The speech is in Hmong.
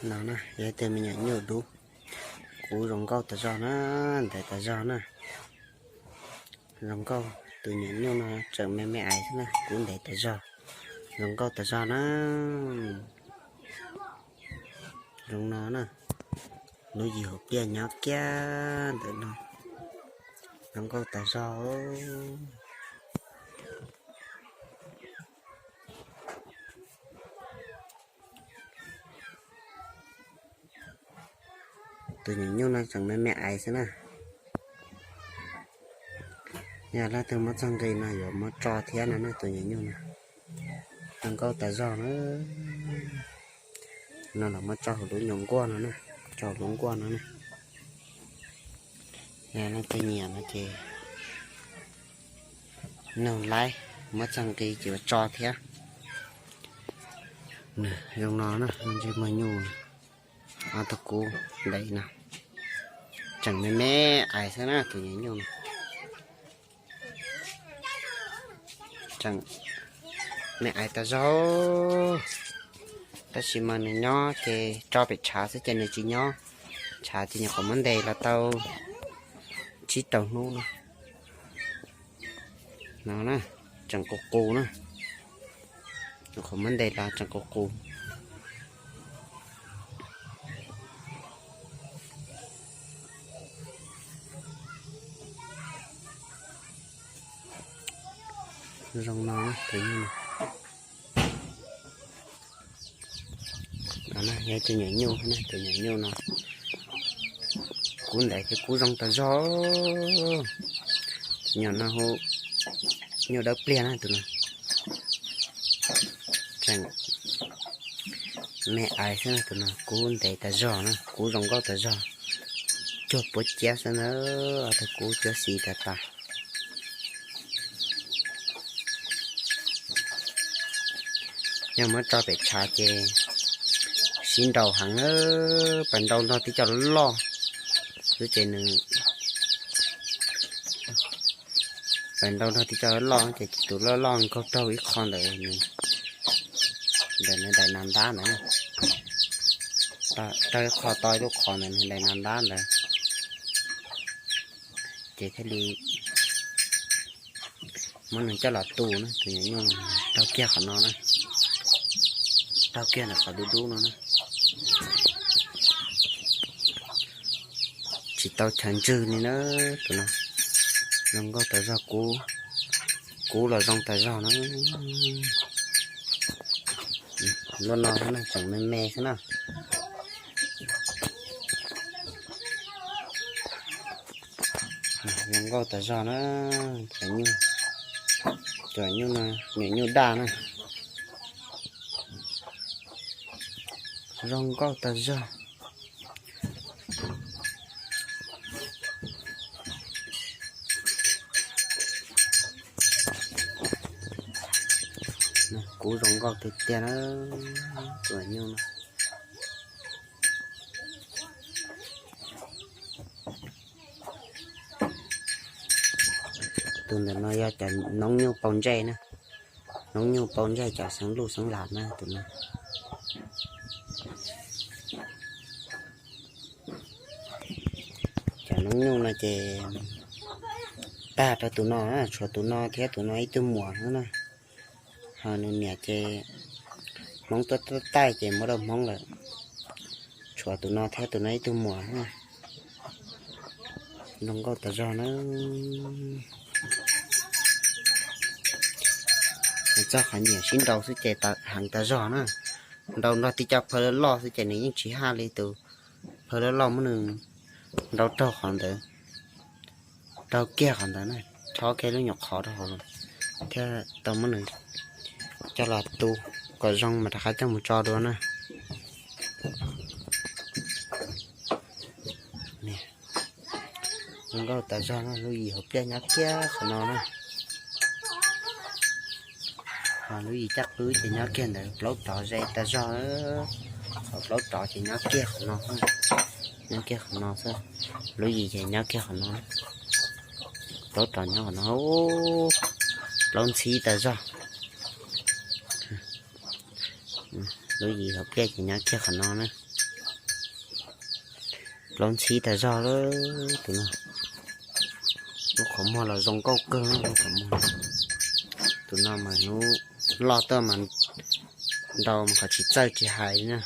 No na yog ib tug me nyuam nyuj dub, kub zoo nkauj tas zog na, ntev tas zog na. Zoo nkauj, tus nyuam nyuj no tseem me me ais xwb na, kub ntev tas zog, zoo nkauj tas zog na. Zoo no na, lub yim hauv pliaj nyob kiag ntawm no, zoo nkauj tas zog. Tus nyuam nyuj no tseem me me ais xwb na. Yog leej twg muab txog nqi no yuav muab tso thiab no na, tus nyuam nyuj no zoo nkauj tas zog na. No los muab tso hauv lub nyuam nkuaj no na, tso hauv lub nkuaj no na. Yog leej twg nyiam no ces nug laib, muab txog nqi ces yuav tso thiab. Zoo no na, ntsej muag nyuj, ob tug kub ntev no, tseem me me ais xwb na tus nyuam nyuj no. Tseem me ais tas zog, tab sis mas nws nyob ces tso pem tshav xwb ces nws tsis nyob. Tshav ces nyuam qhuav muab ntes los tau tsib rau hnub no. No na, tseem qus qus na, nyuam qhuav muab ntes los tseem qus qus. Zoo no, tus nyuj no, no yog tus nyuam nyuj, tus nyuam nyuj no kub ntev thiab kub zoo tas zog. Tus nyuam no hu nyuj dawb pliag na tus no. Tseem me ais xwb na tus no, kub ntev tas zog na, kub zoo nkauj tas zog. Cuag puab ciab xwb na, ob tug kub cuab xis tas tas. Yog muab tso pem tshav ces sib nraus heev na, pais nrau nrog tib co loj xwb ces nws, pais nrau nrog tib co loj ces tus loj loj nkaug raug ib qho ntawd, ntawm nws daim nas ntab ntawd, raug ib qho to ib lub qhov ntawm nws daim nas ntab ntawd, ces thiaj li muab nws coj los tu na. Tus nyuam nyuj raug kiag qhov no na, raug kiag ntawm qhov dub dub no na. Tsis tau chaw ntswg li na, tus no zoo nkauj tas zog, kub, kub los zoo tas zog na. Luaj no xwb na, tseem me me xwb na. Zoo nkauj tas zog na, cov nyuj, cov nyuj no, nyuam nyuj daj na. Zoo nkauj tas zog. Kub zoo nkauj tiag tiag na, tus nyuj no. Tus ntawm no yog cov noob nyuj paus ntsej na, noob nyuj paus ntsej cov xeev luj xeev lam na tus no. Cov noob nyuj no ces tag rau tus no, tshuav tus no thiab tus no ib tug muam xwb na. Ho nws niam ces Hmoob tuaj taij ces muab rau Hmoob lawm. Tshuav tus no thiab tus no ib tug muam. Zoo nkauj tas zog na. Txog qhov nyiam sib nraus xwb ces heev tas zog na. Nraus nrog tib co phaw loj loj xwb ces nws yeej tsis haj li tus phaw loj loj muab nws nraus raug qhov ntawd. Raug kiag qhov ntawd na, chob kiag lub nyuam qhov rau hauv thiab tau muab nws coj los tu kom zoo mas rov qab coj mus tso dua na. Zoo nkauj tas zog na, lub yim hauv pliaj nyob kiag qhov no na. Ho lub yim caj qwb ces nyob kiag ntawd, plaub rov ze tas zog. Qhov plaub rov ces nyob kiag qhov no, nyob kiag qhov no xwb. Lub yim ces nyob kiag qhov no, plaub rov nyob qhov no, plaub ntxhib tas zog. Lub yim hauv pliaj ces nyob kiag qhov no na. Plaub ntxhib tas zog lawm tus no. Lub qhov muag los zoo nkauj kawg, lub qhov muag. Tus no mas hnub loj tuaj mas nrau mas qhov tsis txawj tsis hais li na.